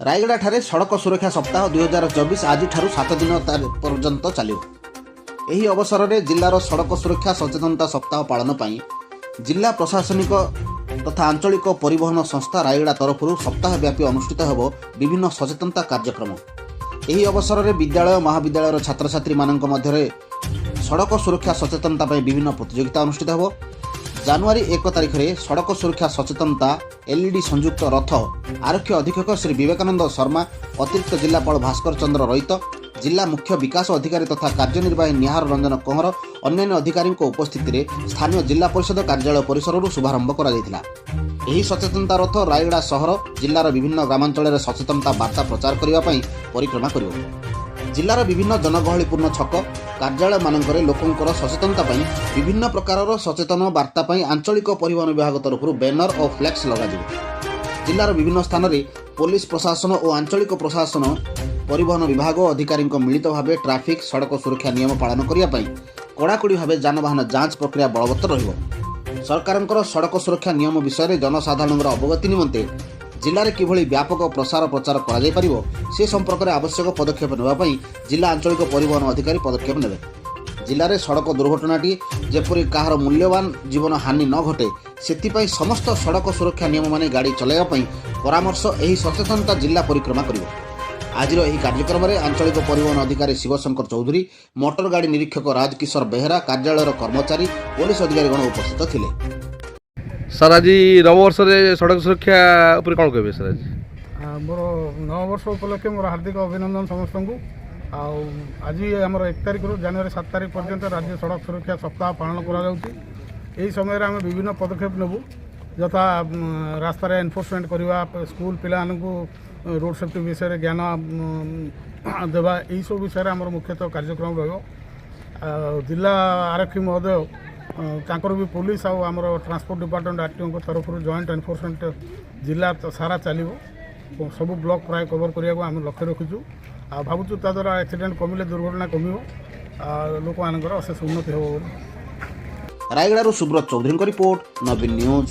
ରାୟଗଡ଼ାଠାରେ ସଡ଼କ ସୁରକ୍ଷା ସପ୍ତାହ 2024 ଆଜିଠାରୁ 7 ଦିନ ପର୍ଯ୍ୟନ୍ତ ଚାଲିବ। ଏହି ଅବସରରେ ଜିଲ୍ଲାର ସଡ଼କ ସୁରକ୍ଷା ସଚେତନତା ସପ୍ତାହ ପାଳନ ପାଇଁ ଜିଲ୍ଲା ପ୍ରଶାସନିକ ତଥା ଆଞ୍ଚଳିକ ପରିବହନ ସଂସ୍ଥା ରାୟଗଡ଼ା ତରଫରୁ ସପ୍ତାହବ୍ୟାପୀ ଅନୁଷ୍ଠିତ ହେବ ବିଭିନ୍ନ ସଚେତନତା କାର୍ଯ୍ୟକ୍ରମ। ଏହି ଅବସରରେ ବିଦ୍ୟାଳୟ, ମହାବିଦ୍ୟାଳୟର ଛାତ୍ରଛାତ୍ରୀମାନଙ୍କ ମଧ୍ୟରେ ସଡ଼କ ସୁରକ୍ଷା ସଚେତନତା ପାଇଁ ବିଭିନ୍ନ ପ୍ରତିଯୋଗିତା ଅନୁଷ୍ଠିତ ହେବ। ଜାନୁଆରୀ 1 ତାରିଖରେ ସଡ଼କ ସୁରକ୍ଷା ସଚେତନତା ଏଲ୍ଇଡି ସଂଯୁକ୍ତ ରଥ ଆରକ୍ଷୀ ଅଧୀକ୍ଷକ ଶ୍ରୀ ବିବେକାନନ୍ଦ ଶର୍ମା, ଅତିରିକ୍ତ ଜିଲ୍ଲାପାଳ ଭାସ୍କର ଚନ୍ଦ୍ର ରଇତ, ଜିଲ୍ଲା ମୁଖ୍ୟ ବିକାଶ ଅଧିକାରୀ ତଥା କାର୍ଯ୍ୟନିର୍ବାହୀ ନିହାର ରଞ୍ଜନ କହଁର, ଅନ୍ୟାନ୍ୟ ଅଧିକାରୀଙ୍କ ଉପସ୍ଥିତିରେ ସ୍ଥାନୀୟ ଜିଲ୍ଲା ପରିଷଦ କାର୍ଯ୍ୟାଳୟ ପରିସରରୁ ଶୁଭାରମ୍ଭ କରାଯାଇଥିଲା। ଏହି ସଚେତନତା ରଥ ରାୟଗଡ଼ା ସହର, ଜିଲ୍ଲାର ବିଭିନ୍ନ ଗ୍ରାମାଞ୍ଚଳରେ ସଚେତନତା ବାର୍ତ୍ତା ପ୍ରଚାର କରିବା ପାଇଁ ପରିକ୍ରମା କରିବ। ଜିଲ୍ଲାର ବିଭିନ୍ନ ଜନଗହଳିପୂର୍ଣ୍ଣ ଛକ, କାର୍ଯ୍ୟାଳୟମାନଙ୍କରେ ଲୋକଙ୍କର ସଚେତନତା ପାଇଁ ବିଭିନ୍ନ ପ୍ରକାରର ସଚେତନ ବାର୍ତ୍ତା ପାଇଁ ଆଞ୍ଚଳିକ ପରିବହନ ବିଭାଗ ତରଫରୁ ବ୍ୟାନର ଓ ଫ୍ଲେକ୍ସ ଲଗାଯିବ। ଜିଲ୍ଲାର ବିଭିନ୍ନ ସ୍ଥାନରେ ପୋଲିସ ପ୍ରଶାସନ ଓ ଆଞ୍ଚଳିକ ପ୍ରଶାସନ ପରିବହନ ବିଭାଗ ଅଧିକାରୀଙ୍କ ମିଳିତ ଭାବେ ଟ୍ରାଫିକ୍ ସଡ଼କ ସୁରକ୍ଷା ନିୟମ ପାଳନ କରିବା ପାଇଁ କଡ଼ାକଡ଼ି ଭାବେ ଯାନବାହନ ଯାଞ୍ଚ ପ୍ରକ୍ରିୟା ବଳବତ୍ତର ରହିବ। ସରକାରଙ୍କର ସଡ଼କ ସୁରକ୍ଷା ନିୟମ ବିଷୟରେ ଜନସାଧାରଣଙ୍କର ଅବଗତି ନିମନ୍ତେ ଜିଲ୍ଲାରେ କିଭଳି ବ୍ୟାପକ ପ୍ରସାର ପ୍ରଚାର କରାଯାଇପାରିବ, ସେ ସମ୍ପର୍କରେ ଆବଶ୍ୟକ ପଦକ୍ଷେପ ନେବା ପାଇଁ ଜିଲ୍ଲା ଆଞ୍ଚଳିକ ପରିବହନ ଅଧିକାରୀ ପଦକ୍ଷେପ ନେବେ। ଜିଲ୍ଲାରେ ସଡ଼କ ଦୁର୍ଘଟଣାଟି ଯେପରି କାହାର ମୂଲ୍ୟବାନ ଜୀବନ ହାନି ନ ଘଟେ, ସେଥିପାଇଁ ସମସ୍ତ ସଡ଼କ ସୁରକ୍ଷା ନିୟମ ମାନି ଗାଡ଼ି ଚଲାଇବା ପାଇଁ ପରାମର୍ଶ ଏହି ସଚେତନତା ଜିଲ୍ଲା ପରିକ୍ରମା କରିବ। ଆଜିର ଏହି କାର୍ଯ୍ୟକ୍ରମରେ ଆଞ୍ଚଳିକ ପରିବହନ ଅଧିକାରୀ ଶିବଶଙ୍କର ଚୌଧୁରୀ, ମୋଟର ଗାଡ଼ି ନିରୀକ୍ଷକ ରାଜକିଶୋର ବେହେରା, କାର୍ଯ୍ୟାଳୟର କର୍ମଚାରୀ, ପୋଲିସ ଅଧିକାରୀଗଣ ଉପସ୍ଥିତ ଥିଲେ। ସାର୍, ଆଜି ନବବର୍ଷରେ ସଡ଼କ ସୁରକ୍ଷା ଉପରେ କ'ଣ କହିବେ ସାର୍ ଆଜି? ମୋର ନବବର୍ଷ ଉପଲକ୍ଷେ ମୋର ହାର୍ଦ୍ଦିକ ଅଭିନନ୍ଦନ ସମସ୍ତଙ୍କୁ। ଆଉ ଆଜି ଆମର 1 ତାରିଖରୁ ଜାନୁଆରୀ 7 ତାରିଖ ପର୍ଯ୍ୟନ୍ତ ରାଜ୍ୟ ସଡ଼କ ସୁରକ୍ଷା ସପ୍ତାହ ପାଳନ କରାଯାଉଛି। ଏହି ସମୟରେ ଆମେ ବିଭିନ୍ନ ପଦକ୍ଷେପ ନେବୁ, ଯଥା ରାସ୍ତାରେ ଏନଫୋର୍ସମେଣ୍ଟ କରିବା, ସ୍କୁଲ ପିଲାମାନଙ୍କୁ ରୋଡ଼ ସେଫ୍ଟି ବିଷୟରେ ଜ୍ଞାନ ଦେବା, ଏହିସବୁ ବିଷୟରେ ଆମର ମୁଖ୍ୟତଃ କାର୍ଯ୍ୟକ୍ରମ ରହିବ। ଆଉ ଜିଲ୍ଲା ଆରକ୍ଷୀ ମହୋଦୟ, ତାଙ୍କର ବି ପୋଲିସ ଆଉ ଆମର ଟ୍ରାନ୍ସପୋର୍ଟ ଡିପାର୍ଟମେଣ୍ଟ ଆରଟିଓଙ୍କ ତରଫରୁ ଜଏଣ୍ଟ ଏନଫୋର୍ସମେଣ୍ଟ ଜିଲ୍ଲା ସାରା ଚାଲିବ। ସବୁ ବ୍ଲକ୍ ପ୍ରାୟ କଭର କରିବାକୁ ଆମେ ଲକ୍ଷ୍ୟ ରଖିଛୁ। ଆଉ ଭାବୁଛୁ ତା ଦ୍ୱାରା ଆକ୍ସିଡେଣ୍ଟ କମିଲେ ଦୁର୍ଘଟଣା କମିବ ଆଉ ଲୋକମାନଙ୍କର ଅଶେଷ ଉନ୍ନତି ହେବ ବୋଲି। ରାୟଗଡ଼ାରୁ ସୁବ୍ରତ ଚୌଧୁରୀଙ୍କ ରିପୋର୍ଟ, ନବୀନ ନ୍ୟୁଜ୍।